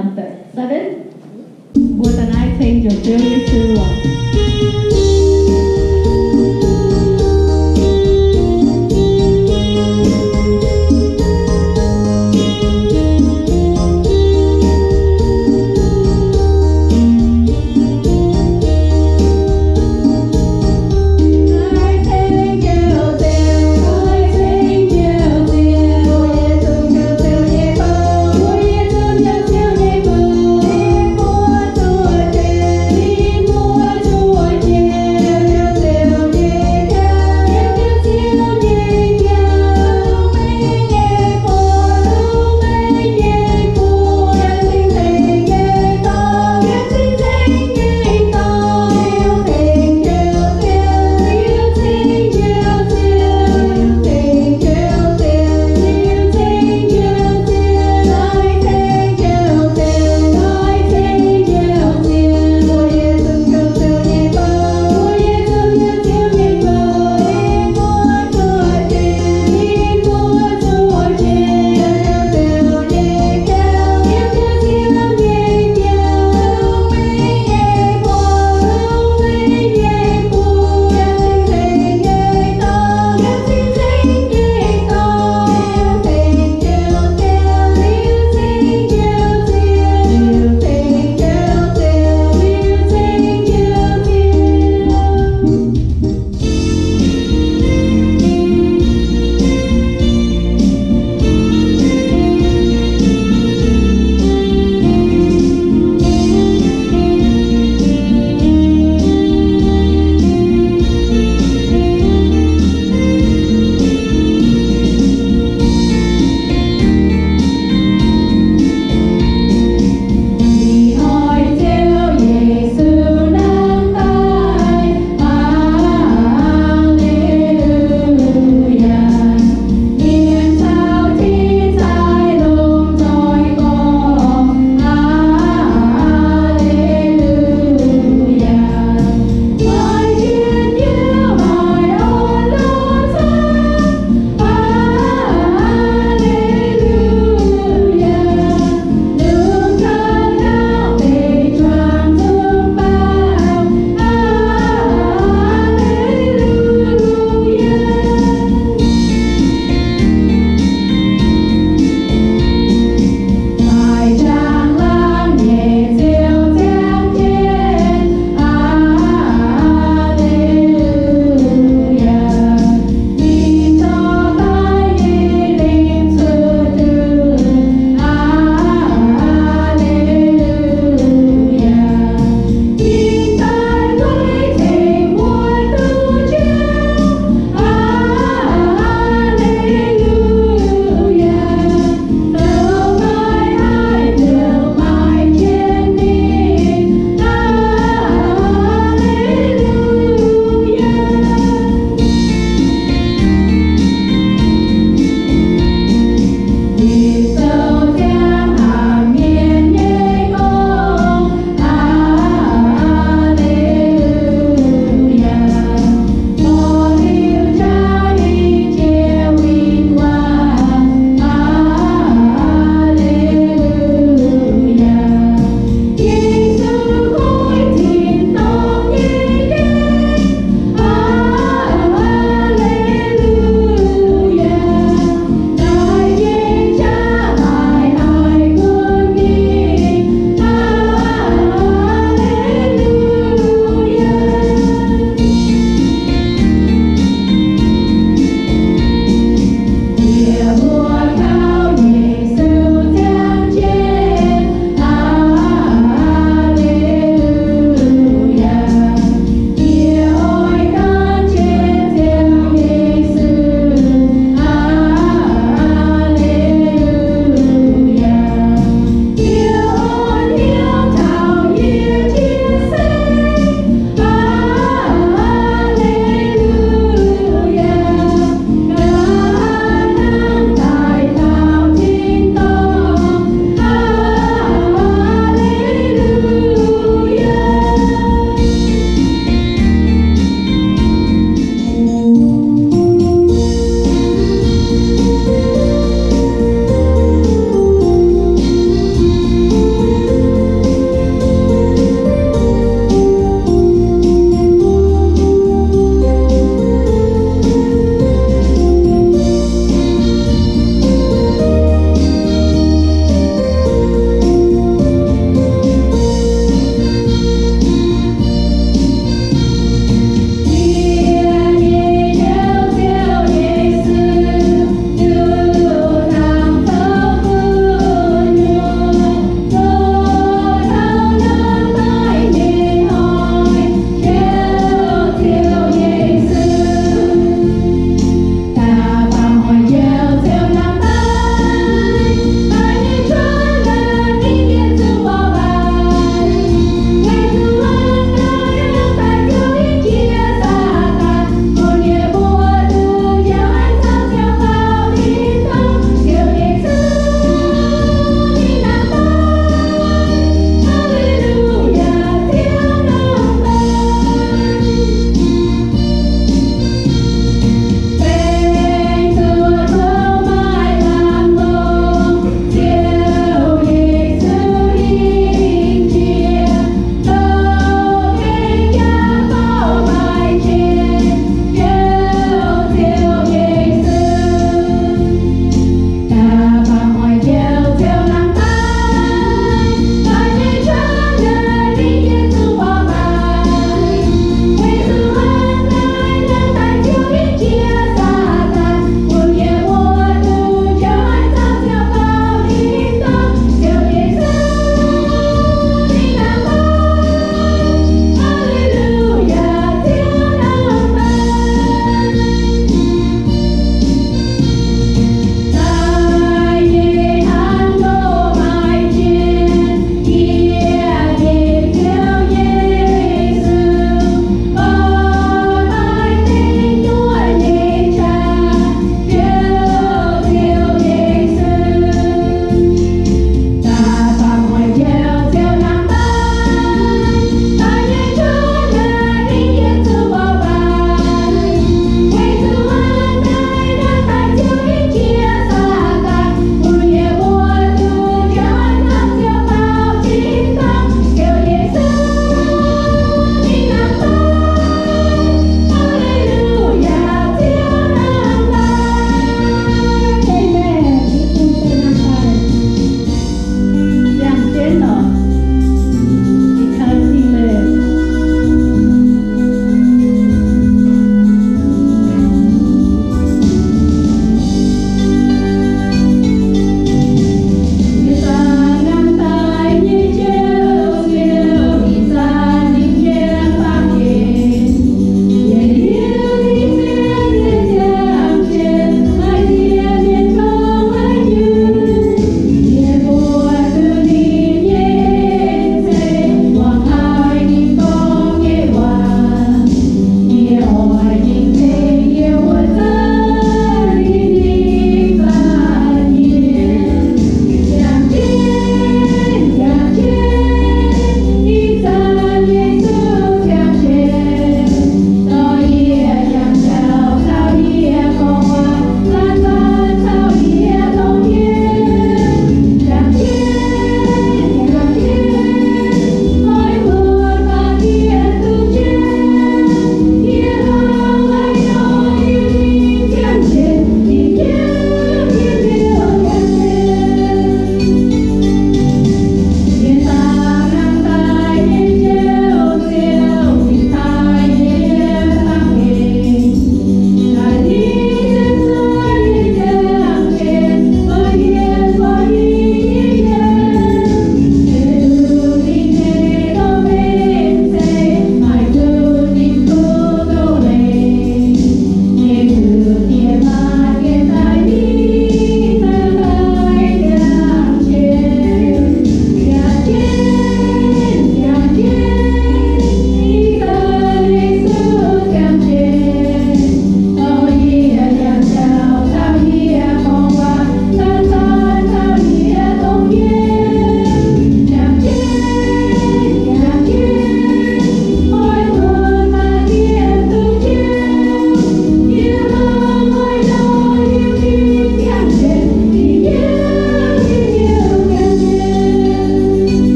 Number seven. Mbuo da'naaiv ceng njoux Ziouv Yesu oc.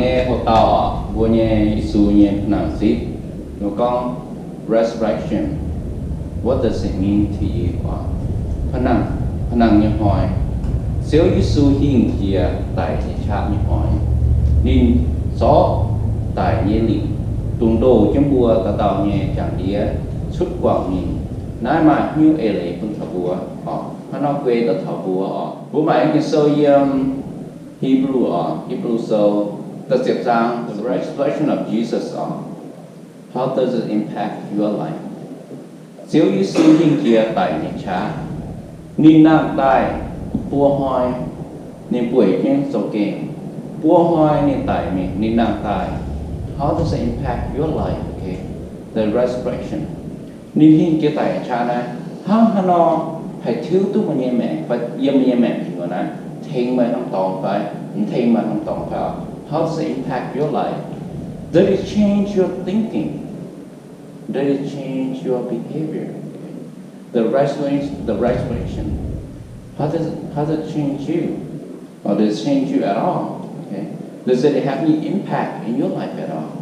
Nyei hoc dauh oc, mbuo nyei Yesu nyei pa'nangc zipv, mbuo gorngv resurrection. What does it mean to you oc? Pa'nangc, pa'nangc nyei hnoi, Ziouv Yesu hingh jiex daic nyei qaqv nyei hnoi, ninh zorqv daic nyei lingc dungx ndoh jienv mbuo dauh dauh nyei jangx ndiev cuotv guangc mingh. Naaiv maaih hnyouv eix leiz bun taux mbuo oc. Hnangv nor guei duqv taux mbuo oc. Mbuo maaih Ging-Sou yiem Hebrew oc, Hebrew Sou da'ziepc zaang, the resurrection of Jesus oc. How does it impact your life? Ziouv Yesu hingh jiex daic nyei qaqv, ninh nangh daaih buo hnoi, ninh bueix jienv zong-gengh, buo hnoi ninh daic mingh, ninh nangh daaih. How does it impact your life? Okay, the resurrection. Ninh hingh jiex daic nyei qaqv naaiv, hnangv haaix nor haih tiuv duqv meih nyei maengc fai yiem meih nyei maengc gu'nyuoz naaiv, tengx meih norm dorngx fai mv tengx meih norm dorngx fai oc? How does it impact your life? Does it change your thinking? Does it change your behavior? The resurrection, the resurrection. How does it, how does it change you? Or does it change you at all? Okay. Does it have any impact in your life at all?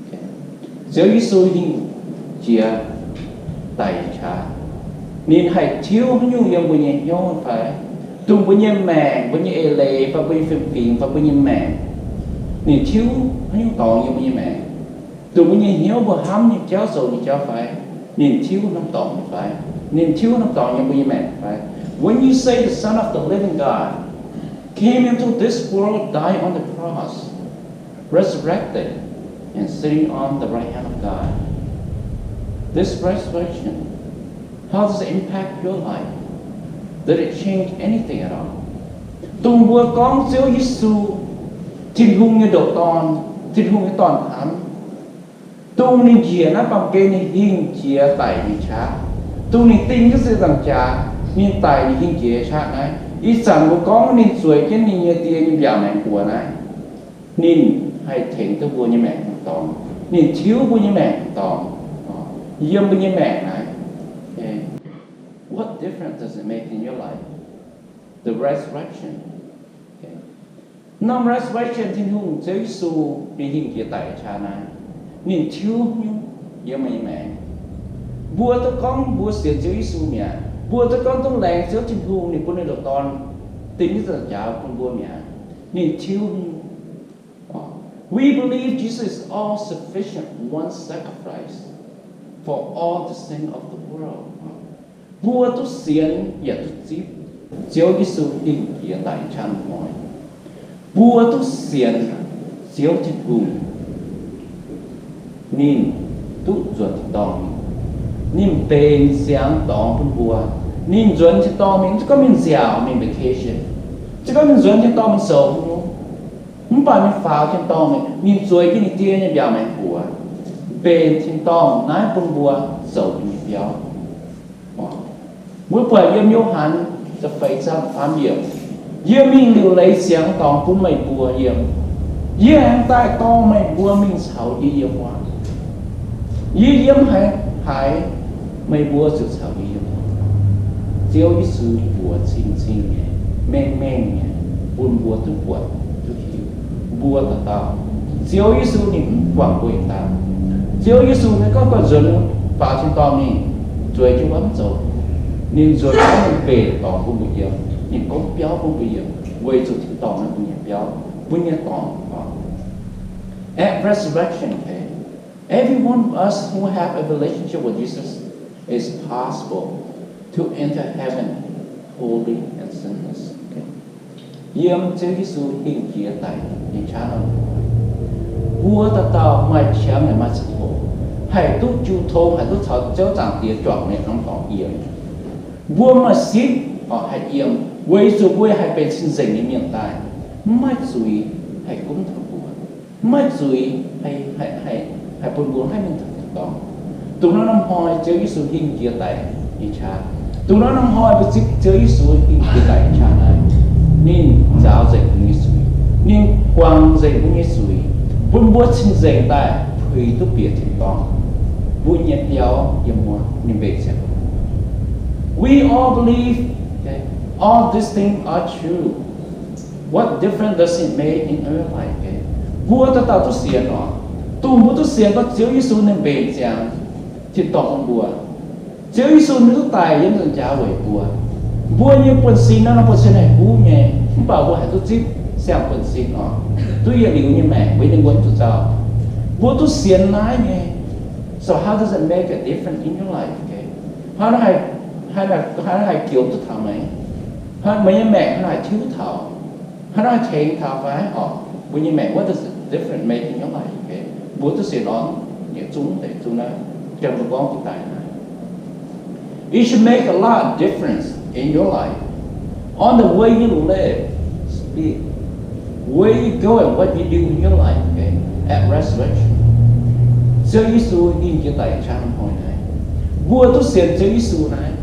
Okay. Ziouv Yesu hingh jiex daic nyei qaqv, ninh haih tiuv haaix nyungc yiem mbuo nyei hnyouv fai? Dongh mbuo nyei maengc, mbuo nyei eix leiz, fai mbuo nyei fiem-fingx, fai mbuo nyei maengc, ninh tiuv haaix nyungc dorngx yiem mbuo nyei maengc? Dongh mbuo nyei hnyouv mbuo hnamv nyei jauv, zoux nyei jauv fai? Ninh tiuv norm dorngx nyei fai? Ninh tiuv norm dorngx yiem mbuo nyei maengc fai? When you say the Son of the living God came into this world, died on the cross, resurrected, and sitting on the right hand of God. This resurrection, how does it impact your life? Does it change anything at all? Dongh mbuo gorngv Ziouv Yesu, Tin-Hungh nyei ndoqc Dorn, Tin-Hungh nyei Dorn-hnamv, dongh ninh njiec naaiv baamh gen, ninh hingh jiex daic nyei qaqv, dongh ninh ding jienv se nzaangc jaax, ninh daic, ninh hingh jiex nyei qaqv naaiv, ih zanc mbuo gorngv ninh zueiz jienv ninh nyei Die nyei mbiaauc maengx buoz naaiv, ninh haih tengx duqv mbuo nyei maengc dorngx. Ninh tiuv mbuo nyei maengc dorngx yiem mbuo nyei maengc naaiv. What difference does it make in your life? The resurrection. Norm resurrection, Tin-Hungh Ziouv Yesu ninh hingh jiex daic qaqv naaiv, ninh tiuv nyungc yiem meih nyei maengc. Mbuo duqv gorngv mbuo sienx Ziouv Yesu mi'aqv. Mbuo duqv gorngv duqv laengz Ziouv Tin-Hungh ninh bun ninh ndoqc Dorn ding jienv nzaangc jaax bun mbuo mi'aqv. Ninh tiuv nyungc. We believe Jesus is all sufficient one sacrifice for all the sin of the world. Mbuo duqv sienx yaac duqv zipv Ziouv Yesu hingh jiex daic qaqv hnoi. Mbuo duqv sienx Ziouv Tin-Hungh, ninh duqv nzuonx tin-dorngh mingh. Ninh mbenc siangx dorngx bun mbuo. Ninh nzuonx tin-dorngh mingh, mv zeiz gorngv mingh nziaauc, mingh vacation. Mv zeiz gorngv mingh nzuonx tin-dorngh mingh zoux haaix nyungc. Mv baac ninh faaux tin-dorngh mingh, ninh zueiz jienv ninh Die nyei mbiaauc maengx buoz, mbenc tin-dorngh naaiv bun mbuo zoux ninh nyei biauv. Mbuo buatc yiem Yo^han da'feix zaang faam yiemc, yie mingh liuc leiz siangx dorngx bun meih mbuo yiem. Yie aengx daaih dorh meih mbuo mingh caux yie yiem wuov. Yie yiem haaix, meih mbuo ziouc caux yie yiem wuov. Ziouv Yesu mbuox cing-cing nyei, mengh mengh nyei, bun mbuo duqv buatc duqv hiuv. Mbuo dauh dauh, Ziouv Yesu ninh mv guangc mbuo yietc dauh. Ziouv Yesu ninh gorngv nzuonx faaux tin-dorngh mingh, zueiz jienv wuov mv zoux. Ninh nzuonx wuov, ninh mbenc dorngx bun mbuo yiem, ninh gomv biauv bun mbuo yiem, weic zuqc tin-dorngh naaiv mbuo nyei biauv, mbuo nyei dorngx. At resurrection day, every one of us who have a relationship with Jesus is possible to enter heaven holy and sinless. Yiem Ziouv Yesu hingh jiex daic nyei qaqv nor, mbuo dauh dauh maaih qangx yaac maaih ziangh hoc haih duqv jiu tong, haih duqv caux Ziouv Zaangc Diex juangc nyei norm dorngx yiem. Mbuo maaih sipv haih yiem, weic zuqc mbuo haih benx cing-nzengc nyei mienh daaih, mv maaih zuiz haih gunv taux mbuo. Mv maaih zuiz haih, haih, haih bun mbuo haih mingh taux tin-dorngh. Dongh naaiv norm hnoi Ziouv Yesu hingh jiex daic nyei qaqv. Dongh naaiv norm hnoi mbuo zipv Ziouv Yesu hingh jiex daic nyei qaqv naaiv, ninh nzaaux nzengc mbuo nyei zuiz. Ninh guangc nzengc mbuo nyei zuiz, bun mbuo cing-nzengc daaih puix duqv bieqc tin-dorngh. Mbuo nyei biauv yiem wuov, ninh mbenc siangx. We all believe, okay, all these things are true. What difference does it make in our life? Okay? Mbuo dauh dauh duqv sienx oc. Dongh mbuo duqv sienx gorngv Ziouv Yesu ninh mbenc ziangx tin-dorngh bun mbuo. Ziouv Yesu ninh duqv daic yiem nza'hmien jaax weic mbuo. Mbuo nyei buonv-sin naaiv nor buonv-sin haih huv nyei, mv baac mbuo haih duqv zipv siang-buonv-sin oc, duqv yietc liuz nyei maengc weic ninh mbuo zuqc nzauh. Mbuo duqv sienx naaiv nyei. So how does it make a difference in your life? Okay. Hnangv naaiv haih, hnangv naaiv haih, hnangv naaiv haih jomc duqv taux meih? Hnangv meih nyei maengc hnangv naaiv haih tiuv taux? Hnangv naaiv haih tengx taux fai oc? Mbuo nyei maengc, what does it difference make in your life? Okay. Mbuo duqv sienx oc, yietc zungv deix zungv naaiv, jangx mbuo gorngv duqv daaih naaiv. It should make a lot of difference in your life, on the way you live, speak, where you go, and what you do in your life, okay, at resurrection. Ziouv Yesu hingh jiex daic qaqv hnoi naaiv, mbuo duqv sienx Ziouv Yesu naaiv,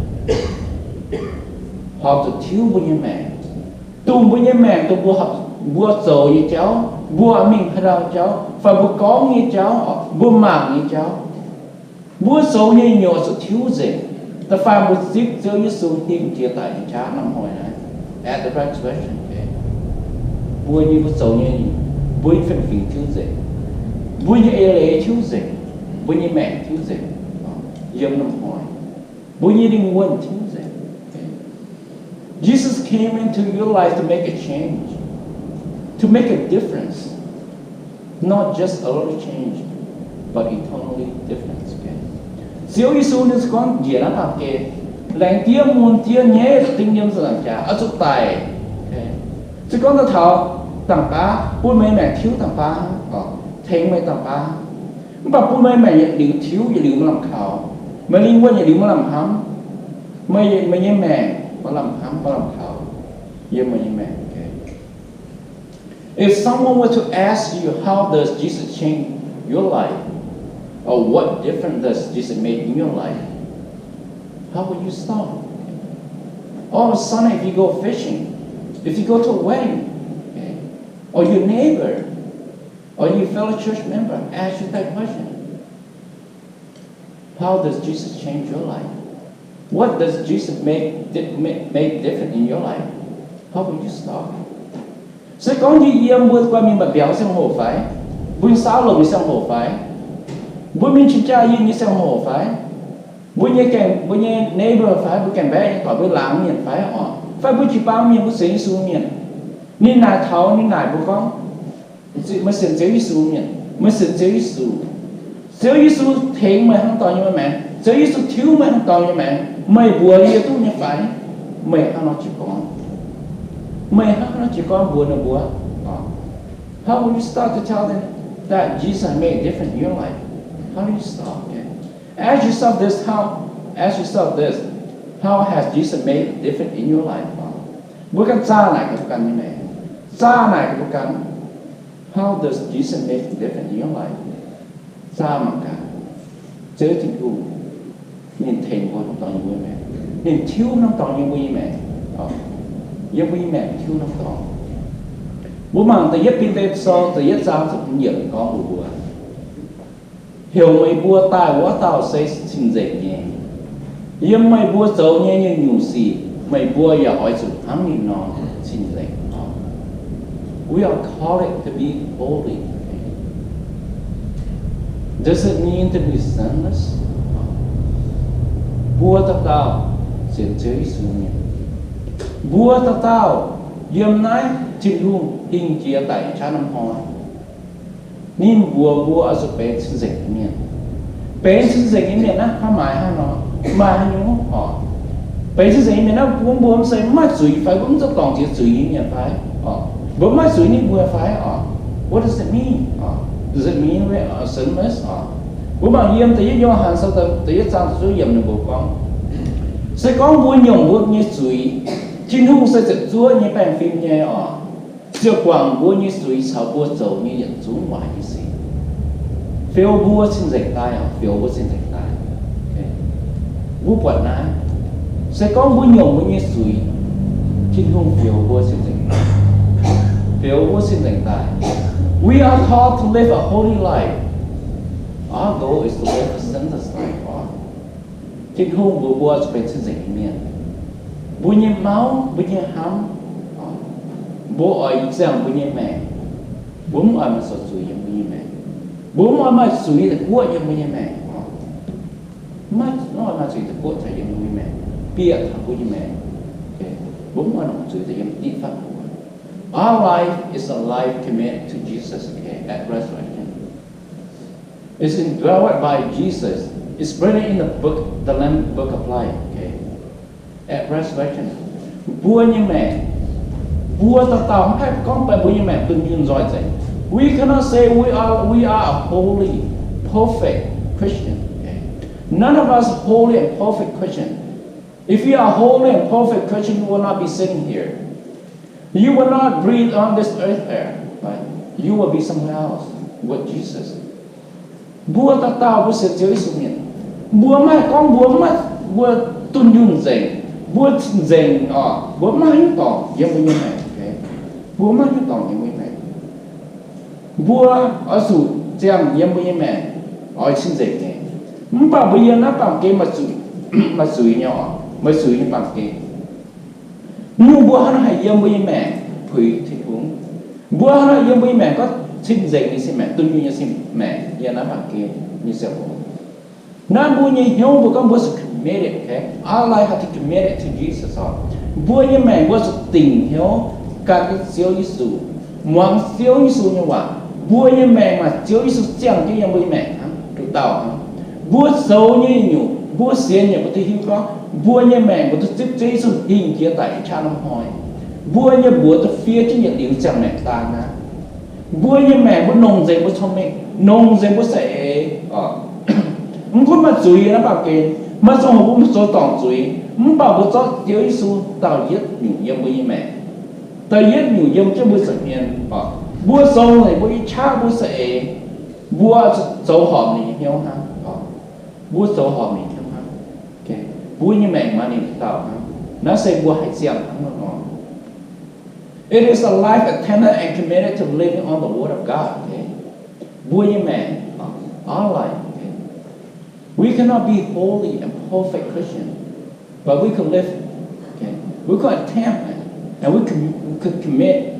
horpc zuqc tiuv mbuo nyei maengc. Dongh mbuo nyei maengc, dongh mbuo horpc, mbuo zoux nyei jauv, mbuo mingh haaix ndau jauv, fai mbuo gorngv nyei jauv, mbuo mangc nyei jauv, mbuo zoux nyei nyungc zuqc tiuv nzengc. Da'faanh mbuo zipv Ziouv Yesu hingh jiex daic nyei qaqv norm hnoi naaiv, at the resurrection day, mbuo nyei, mbuo zoux nyei, mbuo nyei fiem-fingx tiuv nzengc, mbuo nyei eix leiz tiuv nzengc, mbuo nyei maengc tiuv nzengc, yiem norm hnoi mbuo nyei lingh wuonh tiuv nzengc. Jesus came into your life to make a change, to make a difference. Not just a little change, but eternally difference. Okay. Ziouv Yesu ninh se gorngv njiec naaiv baamh gen, laengz diev mun diev nyei ding yiem nza'hmien jaax oix zuqc daic. Okay. Se gorngv daaih taux dangh baav bun meih maengc tiuv dangh baav, tengx meih dangh baav. Mv baac bun meih maengc yietc liuz tiuv, yietc liuz maaih lamh kaux. Meih lingh wuonh yietc liuz maaih lamh hnamv. Meih, meih nyei maengc maaih lamh hnamv, maaih lamh kaux yiem meih nyei maengc. Okay. If someone were to ask you, how does Jesus change your life? Or what difference does Jesus make in your life? How would you start? All of a sudden, if you go fishing, if you go to a wedding, okay, or your neighbor, or your fellow church member ask you that question, how does Jesus change your life? What does Jesus make, di- make, make different in your life? How would you start? Se gorngv yie yiem mbuo guanh mienh mba'biaux ziangh hoc fai? Mbuo nyei saauv lomc nyei ziangh hoc fai? Mbuo mingh cing-jaa yinh nyei ziangh hoc fai? Mbuo nyei gaengh, mbuo nyei neighbor fai? Mbuo gaengh mbaeqv nyei doic, mbuo laangz mienh fai oc? Fai mbuo jiu-baang mienh, mbuo sienx Yesu mienh? Ninh naaic taux, ninh naaic mbuo gorngv, meih sienx Ziouv Yesu mienh, meih sienx Ziouv Yesu. Ziouv Yesu tengx meih hnangv dorngx nyei maengc. Ziouv Yesu tiuv meih hnangv dorngx nyei maengc. Meih mbuox yie duqv nyei fai? Meih hnangv nor jiez gorn, meih hnangv nor jiez gorn mbuox ninh mbuo, how would you start to tell them that Jesus made a difference in your life? How do you start? Okay. Ask yourself this, how, ask yourself this, how has Jesus made a difference in your life? Mbuo ganh zaah naaic gaax mbuo ganh nyei maengc. Zaah naaic gaax mbuo ganh. How does Jesus make a difference in your life? Zaah mangc gaax. Ziouv Tin-Hungh ninh tengx mbuo hnangv dorngx yiem mbuo nyei maengc. Ninh tiuv hnangv dorngx yiem mbuo nyei maengc. Yiem mbuo nyei maengc tiuv hnangv dorngx. Mbuo mangc da'yietv Bide Sou da'yietv zaang ziepc hmz yiemc gorngv mbuox mbuo, heuc meih mbuo daaih wuov dauh se cing-nzengc nyei. Yiem meih mbuo zoux nyei nyungc-nyungc sic meih mbuo yaac oix zuqc hnangv ninh nor cing-nzengc. We are called to be holy. Does it mean to be sinless? Mbuo dauh dauh sienx Ziouv Yesu mienh, mbuo dauh dauh yiem naaiv Tin-Hungh hingh jiex daic nyei qaqv norm hnoi, ninh mbuox mbuo oix zuqc benx cing-nzengc nyei mienh. Benx cing-nzengc nyei mienh naaiv hnangv maaih hnangv nor, maaih haaix nyungc oc? Benx cing-nzengc nyei mienh naaiv bun mbuo mv zeiz maaih zuiz fai mbuo mv zuqc dorngc jiex zuiz nyei mienh fai oc? Mbuo mv maaih zuiz nyei mbuo fai oc? What does it mean? Does it mean we are sinless? Mbuo mangc yiem da'yietv Yo^han Sou da'yietv zaang da'zungv yiemc ninh mbuo gorngv, se gorngv mbuo nyungc mbuo nyei zuiz, Tin-Hungh se ziepc zuoqv nyei baengh fim nyei oc, ziouc guangc mbuo nyei zuiz caux mbuo zoux nyei yietc zungv waaic nyei sic, fioux mbuo cing-nzengc daaih oc, fioux mbuo cing-nzengc daaih. Mbuo buatc naaiv, se gorngv mbuo nyungc mbuo nyei zuiz, Tin-Hungh fioux mbuo cing-nzengc, fioux mbuo cing-nzengc daaih. We are called to live a holy life. Our goal is to live a sinless life. Tin-Hungh mbuox mbuo zuqc benx cing-nzengc nyei mienh. Mbuo nyei mauv, mbuo nyei hnamv, mbuo oix ziangh mbuo nyei maengc. Mbuo mv oix maaih zoux zuiz yiem mbuo nyei maengc. Mbuo mv oix maaih zuiz daaih guoqv yiem mbuo nyei maengc. Mv oix maaih zuiz daaih guoqv taux yiem mbuo nyei maengc, bieqc taux mbuo nyei maengc. Mbuo mv oix longc zuiz daaih yiem diqv fatv mbuo. Our life is a life committed to Jesus, okay, at resurrection. It's indwelt by Jesus. It's written in the book, the Lamb Book of Life, okay. At resurrection, mbuo nyei maengc, mbuo dauh dauh mv haih gorngv benx mbuo nyei maengc dunh yunh nzoih nzengc. We cannot say we are, we are a holy, perfect Christian. Okay? None of us holy and perfect Christian. If you are holy and perfect Christian, you will not be sitting here. You will not breathe on this earth air, right? You will be somewhere else with Jesus. Mbuo dauh dauh mbuo sienx Ziouv Yesu mienh, mbuo maiv haih gorngv mbuo maiv, mbuo dunh yunh nzengc, mbuo cing-nzengc oc, mbuo maiv hiuv dorngc yiem mbuo nyei maengc. Mbuo maiv hiuv dorngc yiem mbuo nyei maengc. Mbuo oix zuqc ziangh yiem mbuo nyei maengc oix cing-nzengc nyei. Mv baac mbuo yiem naaiv baamh gen maaih zuiz, maaih zuiz nyei oc, maaih zuiz nyei baamh gen. Nyungc mbuo hnangv naaiv haih yiem mbuo nyei maengc puix Tin-Hungh. Mbuo hnangv naaiv yiem mbuo nyei maengc gorngv cing-nzengc nyei sin maengc, dunh yunh nyei sin maengc yiem naaiv baamh gen nyei ziangh hoc. Naaiv mbuo nyei hnyouv mbuo gorngv mbuo zuqc committed, okay? Our life have to committed to Jesus oc. Mbuo nyei maengc mbuo zuqc dingc hnyouv gan jienv Ziouv Yesu, muangx Ziouv Yesu nyei waac. Mbuo nyei maengc maaih Ziouv Yesu ziangh jienv yiem mbuo nyei maengc hnangv, nduqc dauh hnangv. Mbuo zoux nyei nyungc, mbuo sienx nyei mbuo duqv hiuv gorngv mbuo nyei maengc mbuo duqv zipv Ziouv Yesu hingh jiex daic qaqv norm hnoi. Mbuo nyei mbuox duqv fiev jienv yietc liuz ziangh maengc daan aqv. Mbuo nyei maengc mbuo nongc nzengc mbuo cong-mengh, nongc nzengc mbuo saeng-eix. Mv gunv maaih zuiz naaiv baamh gen, maaih ziangh hoc mbuo zoux dorngc zuiz, mv baac mbuo zorqv Ziouv Yesu dauh yietv nyungc yiem mbuo nyei maengc, dauh yietv nyungc yiem jienv mbuo nza'hmien. Mbuo zoux nzengc mbuo nyei qaqv mbuo saeng-eix, mbuo zoux horpc ninh nyei hnyouv hnangv. Mbuo zoux horpc ninh hnyouv hnangv. Mbuo nyei maengc maaih ninh dauh hnangv. Naaiv se mbuo haih ziangh hnangv nor. It is a life attentive and committed to living on the word of God. Mbuo nyei maengc, our life, we cannot be holy and perfect Christian, but we could live, we could attempt, and we could, we could commit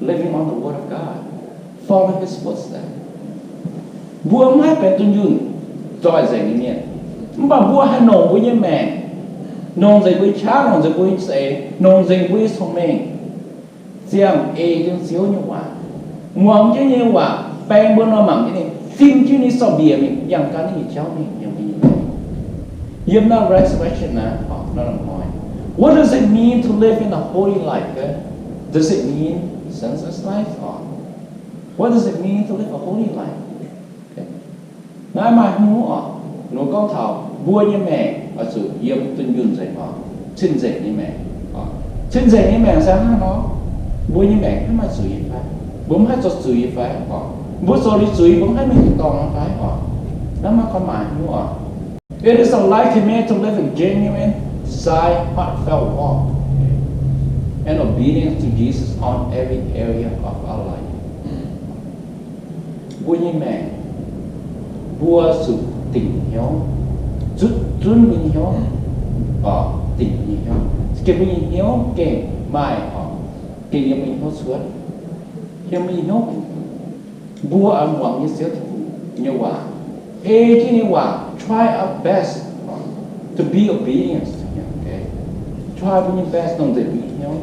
living on the word of God, follow his footsteps. Mbuo maiv haih benx dunh yunh nzoih nzengc nyei mienh, mv baac mbuo haih nongc mbuo nyei maengc, nongc nzengc mbuo nyei qaqv, nongc nzengc mbuo nyei saeng-eix, nongc nzengc mbuo nyei cong-mengh, ziangh ei jienv Ziouv nyei waac, muangx jienv nyei waac, baeng mbuo nor mangc jienv ninh, fim jienv ninh sorc mbiec mingh, yangh gan ninh nyei jauv mingh yiem mbuo nyei maengc. Yiem naaiv resurrection naaiv, nor hnoi, what does it mean to live in a holy life? Does it mean census life? What does it mean to live a holy life? Naaiv maaih hnyouv oc, ninh gorngv taux mbuo nyei maengc oix zuqc yiem dunh yunh nzengc oc, cing-nzengc nyei maengc. Cing-nzengc nyei maengc se hnangv nor, mbuo nyei maengc maiv maaih zuiz fai? Mbuo maiv haih zoux zuiz fai oc? Mbuo zoux liuz zuiz mbuo maiv haih mingh tin-dorngh fai oc? Naaiv maaih gorngv maaih hnyouv oc. It is a life committed to living genuine, sincere, heartfelt walk and obedience to Jesus on every area of our life. Mbuo nyei maengc, mbuo zuqc dingc hnyouv, zutv zunv mbuo nyei hnyouv, dingc mbuo nyei hnyouv, gengh mbuo nyei hnyouv gengh maaih, gengh yiem mbuo nyei hnyouv cuotv, yiem mbuo nyei hnyouv. Mbuo muangx nyei Ziouv Tin-Hungh nyei waac, ei jienv ninh nyei waac, try our best to be obedient to him, okay? Try mbuo nyei best dongh nzengc mbuo nyei hnyouv.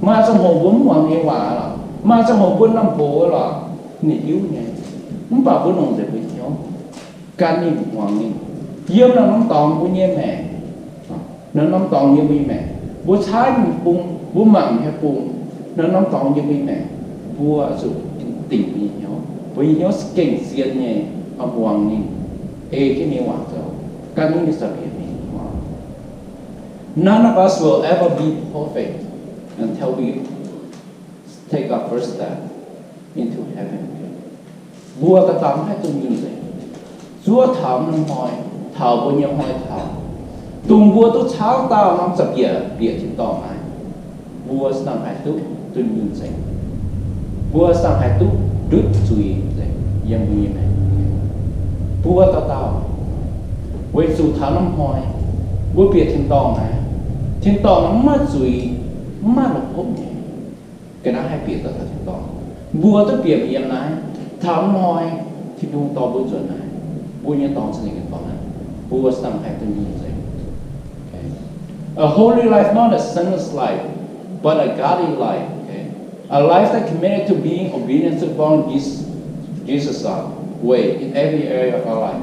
Maaih ziangh hoc mbuo mv muangx ninh nyei waac lorqc, maaih ziangh hoc mbuo lamh box lorqc, ninh hiuv nyei. Mv baac mbuo longc nzengc mbuo nyei hnyouv gan ninh, muangx ninh, yiem naaiv norm dorngx mbuo nyei maengc. Naaiv norm dorngx yiem mbuo nyei maengc, mbuo caaiv nyei bung, mbuo mangc nyei bung, naaiv norm dorngx yiem mbuo nyei maengc, mbuo zuqc dingc mbuo nyei hnyouv. Mbuo nyei hnyouv gengh zien nyei, muangx ninh, ei jienv ninh nyei waac zoux, gan jienv ninh nyei saa-mienh mingh. None of us will ever be perfect until we take our first step into heaven. Mbuo dauh dauh maiv haih dunh yunh nzengc. Zuov taux norm hnoi, taux mbuo nyei hnoi taux, dongh mbuo duqv caauv dauh norm za'biec bieqc tin-dorngh naaiv, mbuo se dangh haih duqv dunh yunh nzengc. Mbuo se dangh haih duqv ndutv zuiz nzengc yiem mbuo nyei maengc. Mbuo dauh dauh, weic zuqc taux norm hnoi mbuo bieqc tin-dorngh naaiv, tin-dorngh mv maaih zuiz, mv maaih la'kuqv nyei. Ga'naaiv haih bieqc duqv taux tin-dorngh. Mbuo duqv bieqc mingh yiem naaiv, taux hnoi Tin-Hungh dorh mbuo nzuonx naaiv, mbuo nyei dorngx za'gengh dorngx naaiv, mbuo se dangh haih duqv nyungc zeiv. A holy life, not a sinless life, but a godly life. Okay? A life that committed to being obedient to follow Jesus, Jesus' way in every area of our life.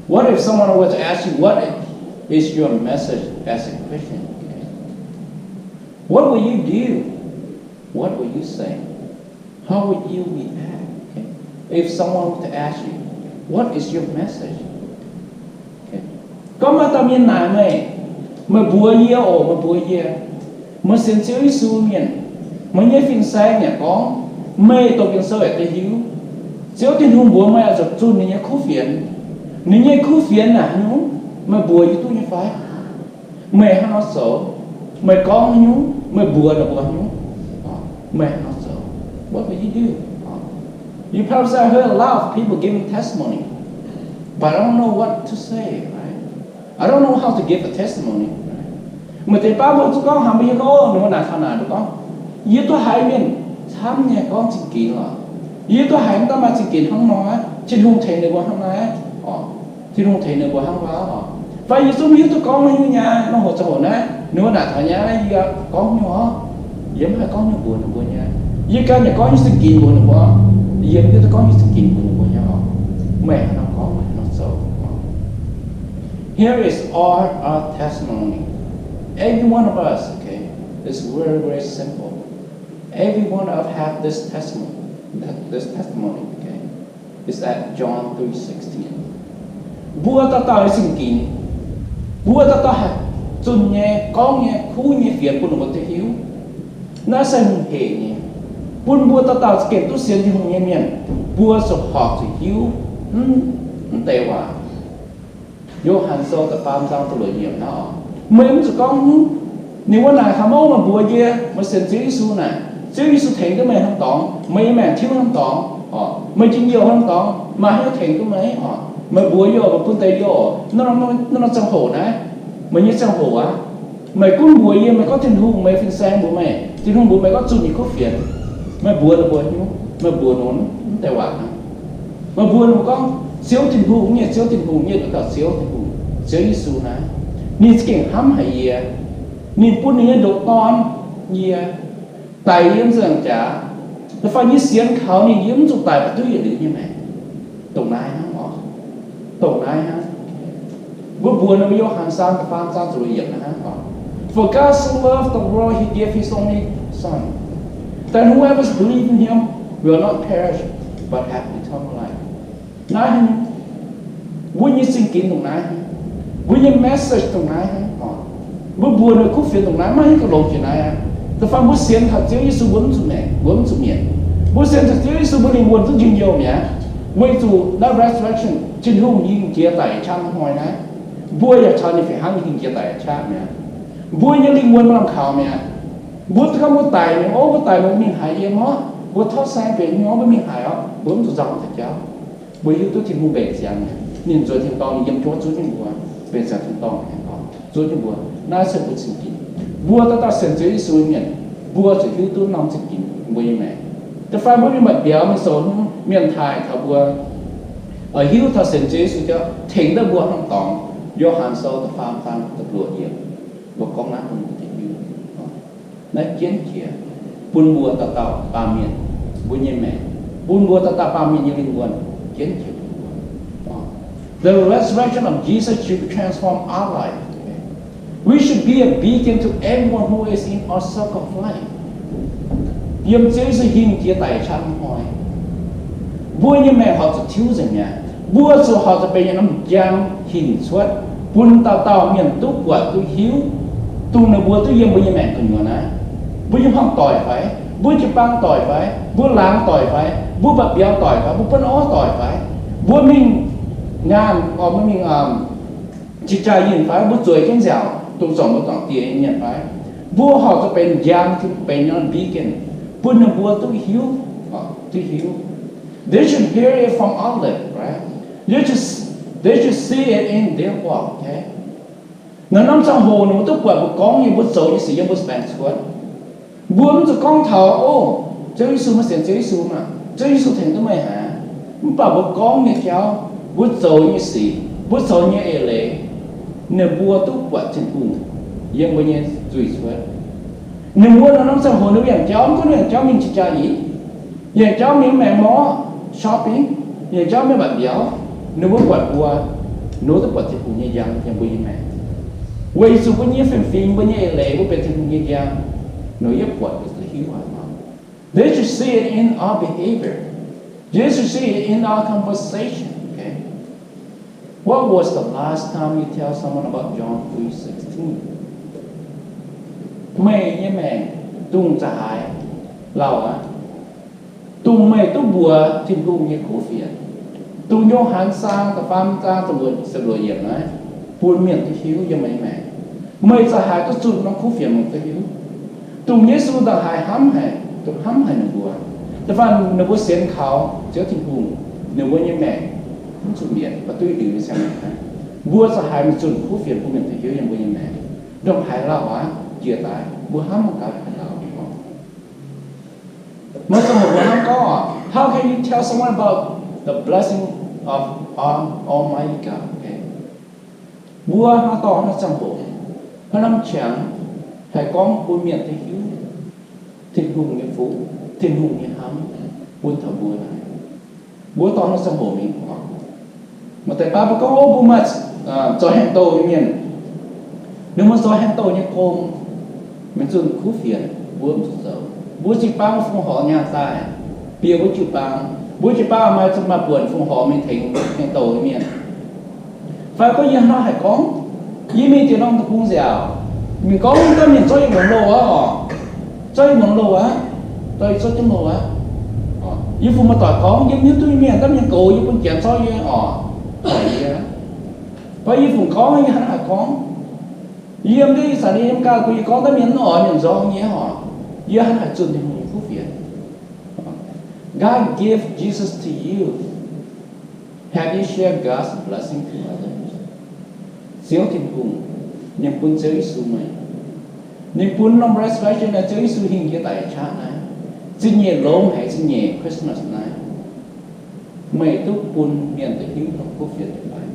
What if someone were to ask you, "What is your message as a Christian?" Okay? What will you do? What will you say? How would you react, okay, if someone were to ask you, "What is your message?" Okay. Gorngv maaih dauh mienh naaic meih, meih mbuox yie oc, meih mbuox yie, meih sienx Ziouv Yesu mienh, meih nyei fin-saeng yaac gorngv, meih doqc Ging-Sou yaac deix hiuv, Ziouv Tin-Hungh mbuox meih oix zuqc zunh ninh nyei kuv fienx. Ninh nyei kuv fienx naaic haaix nyungc, meih mbuox yie duqv nyei fai? Meih hnangv nor zoux, meih gorngv haaix nyungc, meih mbuox ninh mbuo haaix nyungc, meih hnangv nor zoux. What will you do? You probably say, "I heard a lot of people giving testimony, but I don't know what to say, right? I don't know how to give a testimony." Meih deix baav mbuo zuqc gorngv hnangv, mbuo hiuv gorngv, "Ov, ninh mbuo naaic taux naaic," mbuo gorngv, "Yie duqv haiz mienh camv nyei gorngv zingh ginx lorqc. Yie duqv haiz mv daan maaih zingh ginx hnangv nor aqv. Tin-Hungh tengx ninh mbuo hnangv naaiv oc. Tin-Hungh tengx ninh mbuo hnangv nor oc." Fai yie zungv hiuv duqv gorngv nyei nyei, nor hoc zoux hoc naaiv, ninh mbuo naaic taux nyei, yie gorngv nyei oc. Yie mv haih gorngv nyei mbuox ninh mbuo nyei. Yie ganh yaac gorngv nyei zingh ginx mbuox ninh mbuo. Yie mv hiuv duqv gorngv nyei zingh ginx mbuox ninh mbuo nyei oc. Meih hnangv nor gorngv, meih hnangv nor zoux. Here is our, our testimony. Every one of us, okay, is very, very simple. Every one of us have this testimony. This testimony, okay, is at John three sixteen. Mbuo dauh dauh nyei zingh ginx, mbuo dauh dauh haih zunh nyei, gorngv nyei, kuv nyei fienx bun ninh mbuo duqv hiuv. Naaiv se hungh hec nyei, bun mbuo dauh dauh za'gengh duqv sienx Tin-Hungh nyei mienh, mbuo zuqc horpc zuqc hiuv mv deix waac. Yo^han Sou da'faam zaang da'luoqc yiemc naaiv oc. Meih mv zuqc gorngv, hnangv ninh wuov naaic, haaix mouv meih mbuox yie meih sienx Ziouv Yesu naaic, Ziouv Yesu tengx duqv meih hnangv dorngx, meih nyei maengc tiuv hnangv dorngx, meih njien-youh hnangv dorngx, maaih haaix nyungc tengx duqv meih oc. Meih mbuox yie oc, meih bun deix yie oc, naaiv norm ziangh hoc naaiv, meih nyei ziangh hoc aqv. Meih gunv mbuox yie, meih gorngv Tin-Hungh, meih fin-saeng mbuox meih, Tin-Hungh mbuox meih gorngv zunh ninh kuv fienx, meih mbuox ninh mbuo haaix nyungc? Meih mbuox ninh mv deix waac hnangv. Meih mbuox ninh mbuo gorngv, Ziouv Tin-Hungh nyei, Ziouv Tin-Hungh nyei, dauh dauh Ziouv Tin-Hungh, Ziouv Yesu naaiv, ninh za'gengh hnamv haic yie. Ninh bun ninh nyei ndoqc Dorn yie, daic yie m'nzunc jaax. Da'faanh yie sienx kaux ninh, yie mv zuqc daic baac duqv yietc liuz nyei maengc. Dongh naaiv hnangv oc. Dongh naaiv hnangv. Mbuo mbuox ninh mbuo Yo^han Sou da'faam zaang ziepc luoqc yiemc naaiv hnangv oc. For God so loved the world, he gave his only Son, that whoever believes in him will not perish but have eternal life. Naaiv hnangv. Mbuo nyei zingh ginx dongh naaiv hnangv. Mbuo nyei message dongh naaiv hnangv oc. Mbuo mbuox ninh kuv fienx dongh naaiv, maiv hiuv duqv longx jiex naaiv aqv. Da'faanh mbuo sienx taux Ziouv Yesu, mbuo mv zuqc maengc, mbuo mv zuqc mietc. Mbuo sienx taux Ziouv Yesu, mbuo lingh wuonh duqv njien-youh mi'aqv. Weic zuqc naaiv resurrection, Tin-Hungh hingh jiex daic qaqv hnoi naaiv, mbuo yaac caux ninh fih hnangv hingh jiex daic qaqv mi'aqv. Mbuo nyei lingh wuonh maiv lamh kaux mi'aqv. Mbuo duqv gorngv mbuo daic mi'aqv, ov, mbuo daic, mbuo mingh haaix yiem oc, mbuo tov saeng benx nyei, mbuo mingh haaix oc, mbuo mv zuqc nzauh deix jauv. Mbuo hiuv duqv Tin-Hungh mbenc ziangx, ninh nzuonx tin-dorngh, ninh yiem jauv zuov jienv mbuo, mbenc ziangx tin-dorngh, zuov jienv mbuo. Naaiv se mbuo zingh ginx. Mbuo dauh dauh sienx Ziouv Yesu nyei mienh, mbuo zuqc hiuv duqv norm zingh ginx mbuo nyei maengc. Da'faanh mbuo mingh mba'biaux mingh sou hnyouv, mienh taaih taux mbuo, oix hiuv taux sienx Ziouv Yesu jauv tengx duqv mbuo hnangv dorngx. Yo^han Sou da'faam zaang da'luoqc yiemc, mbuo gorngv naaiv bun mbuo hiuv. Naaiv jienv jiex bun mbuo dauh dauh baamh mienh mbuo nyei maengc, bun mbuo dauh dauh baamh mienh nyei lingh wuonh jienv jiex bun mbuo. The resurrection of Jesus should transform our life. We should be a beacon to everyone who is in our circle of life. Yiem Ziouv Yesu hingh jiex daic qaqv hnoi, mbuo nyei maengc horpc zuqc tiuv nzengc mi'aqv. Mbuo zuqc horpc zuqc benx yietc norm njang hinc cuotv, bun dauh dauh mienh duqv buatc duqv hiuv, dongh ninh mbuo duqv yiem mbuo nyei maengc gu'nyuoz naaiv. Mbuo nyei hmuangv doic fai, mbuo jiu-baang doic fai, mbuo laangz doic fai, mbuo mba'biaux doic fai, mbuo buonv orv doic fai, mbuo mingh ngaanh, mbuo mingh jiex jaax yinh fai, mbuo zueiz jienv nziaauc dongh zorc mbuo dorngc dieh nyei mienh fai, mbuo horpc zuqc benx njang, benx norm beacon, bun ninh mbuo duqv hiuv, duqv hiuv. They should hear it from our lips, right? They should, they should see it in their walk, okay? Naaiv norm ziangh hoc ninh mbuo duqv buatc mbuo gorngv nyei, mbuo zoux nyei sic yiem mbuo maengc cuotv. Mbuo mv zuqc gorngv taux, ov, Ziouv Yesu, meih sienx Ziouv Yesu maah! Ziouv Yesu tengx duqv meih haic. Mv baac mbuo gorngv nyei jauv, mbuo zoux nyei sic, mbuo zoux nyei eix leiz, ninh mbuo duqv buatc Tin-Hungh yiem mbuo nyei zuiz cuotv. Ninh mbuo nor norm ziangh hoc ninh mbuo yangh jauv, mv gunv ninh yangh jauv mingh jaa-jaa nyic, yangh jauv mingh maengx morv, shopping, yangh jauv mingh mbatc mbiauz, ninh mbuo buatc mbuo, ninh mbuo duqv buatc Tin-Hungh nyei njang yiem mbuo nyei maengc. Weic zuqc mbuo nyei fiem-fingx, mbuo nyei eix leiz, mbuo benx Tin-Hungh nyei njang, ninh mbuo yietv buatc, ninh mbuo hiuv haic. They should see it in our behavior. They should see it in our conversation. Okay? What was the last time you tell someone about John three sixteen? Meih nyei maengc dongh za'haaix lauh aqv, dongh meih duqv mbuox Tin-Hungh nyei kuv fienx, dongh Yo^han Saan da'faam zaang ziepc luoqc yiemc naaiv, bun mienh duqv hiuv yiem meih nyei maengc. Meih za'haaix duqv zunh norm kuv fienx mienh duqv hiuv, dongh Yesu za'haaix hnamv haic, duqv hnamv haic ninh mbuo. Da'faanh ninh mbuo sienx kaux Ziouv Tin-Hungh, ninh mbuo nyei maengc mv zuqc mietc, baac duqv i liuz nyei siang-maengc aqv. Mbuo za'haaix mingh zunh kuv fienx bun mienh duqv hiuv yiem mbuo nyei maengc, ndongc haaix lauh aqv jiex daaih, mbuo hnamv gaax haaix lauh. Maaih ziangh hoc mbuo hnamv gorngv, how can you tell someone about the blessing of our Almighty God? Okay. Mbuo hnangv dorh haaix norm ziangh hoc, haaix norm qangx haih gorngv bun mienh duqv hiuv Tin-Hungh nyei fuqv, Tin-Hungh nyei hnamv bun taux mbuo naaic? Mbuo dorh haaix norm ziangh hoc mingh oc? Maaih deix baav mbuo gorngv, o, mbuo maaih zoux haaix douh nyei mienh, ninh mbuo zoux haaix douh nyei gong, mingh zunh kuv fienx, mbuo mv zuqc zoux. Mbuo jiu-baang fongc horc nyaanh daaih, bieqc mbuo jiu-baang, mbuo jiu-baang maaih, maaih buonc fongc horc mingh tengx haaix douh nyei mienh. Fai gorngv yie hnangv haaix gorngv, yie mingh jiex norm deic-bung nziaauc, mingh gorngv daaih mienh zorqv yie muonz loh aqv oc, zorqv yie muonz loh aqv, zorqv yie zorqv jienv loh aqv. Yie fungc muoz-doic gorngv, yie mv hiuv duqv nyei mienh, daaih mienh goux yie bun janx zorqv yie oc, doic yie. Fai yie fungc gorngv, yie hnangv haaix gorngv, yiem deix ih zanc yiem ganh bun yie gorngv daaih mienh mv oix, mienh nzorng yie oc, yie hnangv haaix zunh Tin-Hungh nyei kuv fienx? God gave Jesus to you. Have you shared God's blessing to others? Ziouv Tin-Hungh, ninh bun Ziouv Yesu meih, ninh bun norm resurrection naaiv, Ziouv Yesu hingh jiex daic qaqv naaiv, zingh nyeic longx haic, zingh nyeic Christmas naaiv, meih duqv bun mienh duqv hiuv norm kuv fienx nyei fai?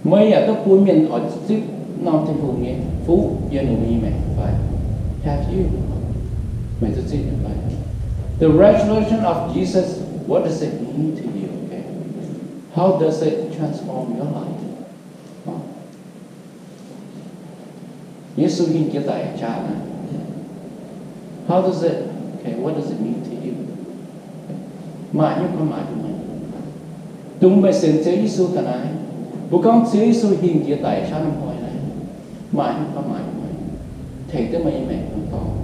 Meih yaac duqv bun mienh oix zipv norm Tin-Hungh nyei fuqv yiem ninh mbuo nyei maengc fai? Have you? Meih duqv zipv nyei fai? The resurrection of Jesus, what does it mean to you? Okay? How does it transform your life? Yesu hingh jiex daic qaqv naaiv, how does it, okay, what does it mean to you? Maaih hnyouv ความหมาย bun meih? Dongh meih sienx Ziouv Yesu ga'naaiv, mbuo gorngv Ziouv Yesu hingh jiex daic qaqv norm hnoi naaiv, maaih hnyouv ความหมาย bun meih? Tengx duqv meih nyei maengc norm dorngx,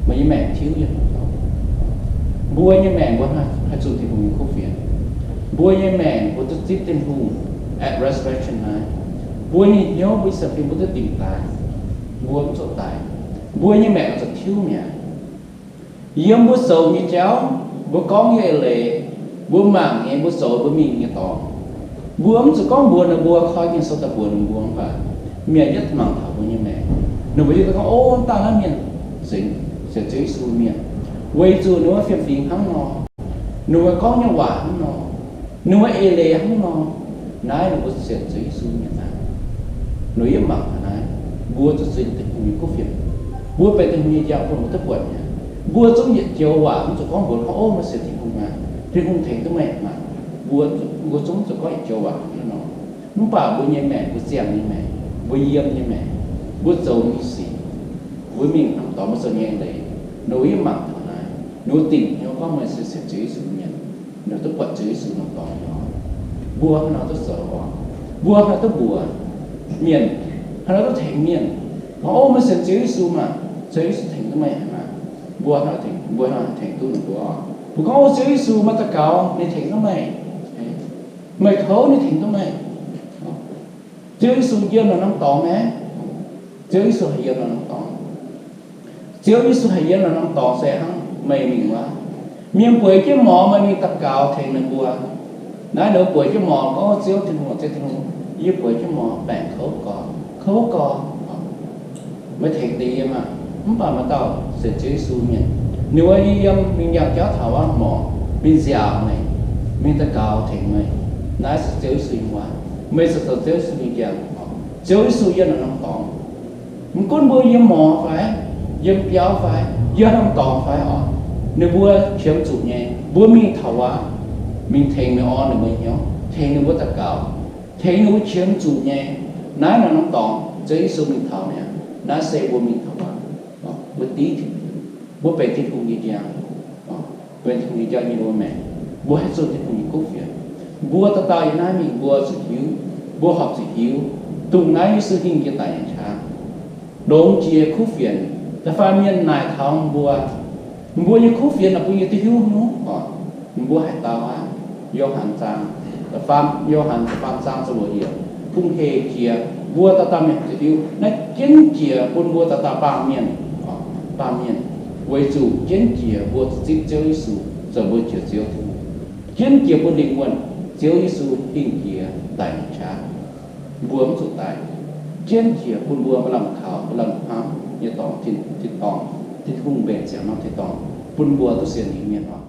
meih nyei maengc tiuv yiem norm dorngx. Mbuo nyei maengc mbuo haih zunh Tin-Hungh nyei kuv fienx. Mbuo nyei maengc mbuo duqv zipv Tin-Hungh at resurrection naaiv. Mbuo nyei hnyouv, mbuo nyei sienx fim mbuo duqv dingc daaih. Mbuo mv zuqc daic. Mbuo nyei maengc zuqc tiuv mi'aqv. Yiem mbuo zoux nyei jauv, mbuo gorngv nyei eix leiz, mbuo mangc nyei, mbuo zoux, mbuo mingh nyei dorngx, mbuo mv zuqc gorngv mbuox ninh mbuo, koi Ging-Sou daaih mbuox ninh mbuo, mv baac mienh yietv mangc taux mbuo nyei maengc, ninh mbuo hiuv duqv gorngv, o, dangh naaiv mienh sienx, sienx Ziouv Yesu mienh, weic zuqc ninh mbuo fiem-fingx hnangv nor, ninh mbuo gorngv nyei waac hnangv nor, ninh mbuo eix leiz hnangv nor, naaiv ninh mbuo sienx Ziouv Yesu mienh aqv. Ninh yietv mangc taux naaiv, mbuo zuqc zunh Tin-Hungh nyei kuv fienx. Mbuo benx Tin-Hungh nyei njang bun mbuo duqv buatc mi'aqv. Mbuo zungv yietc joux waac mv zuqc gorngv mbuox gorngv, o, meih sienx Tin-Hungh aqv, Tin-Hungh tengx duqv meih aqv. Mbuo, mbuo zungv zuqc gorngv yietc joux waac hnangv nor. Mv baac mbuo nyei maengc, mbuo ziangh nyei maengc, mbuo yiem nyei maengc, mbuo zoux nyei sic, mbuo mingh norm dorngx, mbuo zoux nyei leiz, ninh mbuo yietv mangc taux naaiv, ninh mbuo dingc hnyouv gorngv meih se sienx Ziouv Yesu mienh. Ninh duqv buatc Ziouv Yesu norm dorngx nor, mbuo hnangv nor duqv zoux oc. Mbuo hnangv nor duqv mbuox mienh, hnangv nor duqv tengx mienh. Gorngv, o, meih sienx Ziouv Yesu maah! Ziouv Yesu tengx duqv meih haic maah! Mbuo hnangv nor tengx, mbuo hnangv nor tengx duqv ninh mbuo oc. Mbuo gorngv, o, Ziouv Yesu maaih daux gaux ninh tengx duqv meih, meih kouv ninh tengx duqv meih. Ziouv Yesu yiem norm dorngx maah! Ziouv Yesu haih yiem norm dorngx. Ziouv Yesu haih yiem norm dorngx se hnangv meih mingh wuov. Mienh bueix jienv morz, meih mingh daux gaux tengx ninh mbuo. Naaiv ninh bueix jienv morz gorngv, Ziouv Tin-Hungh, Ziouv Tin-Hungh, yie bueix jienv morz baengc kouv gorx, kouv gorx. Meih tengx deix yie maah! Mv baac maaih dauh sienx Ziouv Yesu mienh, Ninh mbuo yiem mingh nyanc jauv taux wuov morc, mingh nziaauc meih, mingh daux gaux tengx meih. Naaiv se Ziouv Yesu nyei waac. Meih se zoux Ziouv Yesu nyei njang. Ziouv Yesu yiem naaiv norm dorngx. Mv gunv mbuo yiem morc fai, yiem biauv fai, yiem norm dorngx fai oc, ninh mbuo qiemx zuqc nyei. Mbuo mingh taux wuov, mingh tengx meih orn ninh mbuo hnyouv, tengx ninh mbuo daux gaux, tengx ninh mbuo qiemx zuqc nyei. Naaiv norm dorngx Ziouv Yesu mingh taux mi'aqv. Naaiv se mbuo mingh taux wuov, mbuo div, mbuo benx Tin-Hungh nyei njang, benx Tin-Hungh nyei njang nyei wuov maengc. Mbuo haih zunh Tin-Hungh nyei kuv fienx. Mbuo dauh dauh yiem naaiv mingh mbuo zuqc hiuv, mbuo horpc zuqc hiuv, dongh naaiv Yesu hingh jiex daic nyei qaqv, longx jiex kuv fienx. Da'faanh mienh naaic taux mbuo, mbuo nyei kuv fienx naaic bun yie duqv hiuv hnyouv oc. Mbuo haih dau aqv. Yo^han zaang, da'faam, Yo^han da'faam zaang ziepc luoqc yiemc, bun heh jiex mbuo dauh dauh mienh duqv hiuv. Naaiv jienv jiex bun mbuo dauh dauh baamh mienh, baamh mienh, weic zuqc jienv jiex mbuo zipv Ziouv Yesu zoux mbuo jiex Ziouv Tin-Hungh. Jienv jiex bun lingh wuonh, Ziouv Yesu hingh jiex daic nyei qaqv, mbuo mv zuqc daic. Jienv jiex bun mbuo maaih lamh kaux, maaih lamh hnamv nyei dorngx, tin, tin-dorngh, Tin-Hungh mbenc ziangx norm tin-dorngh bun mbuo duqv sienx Iu-Mienh oc.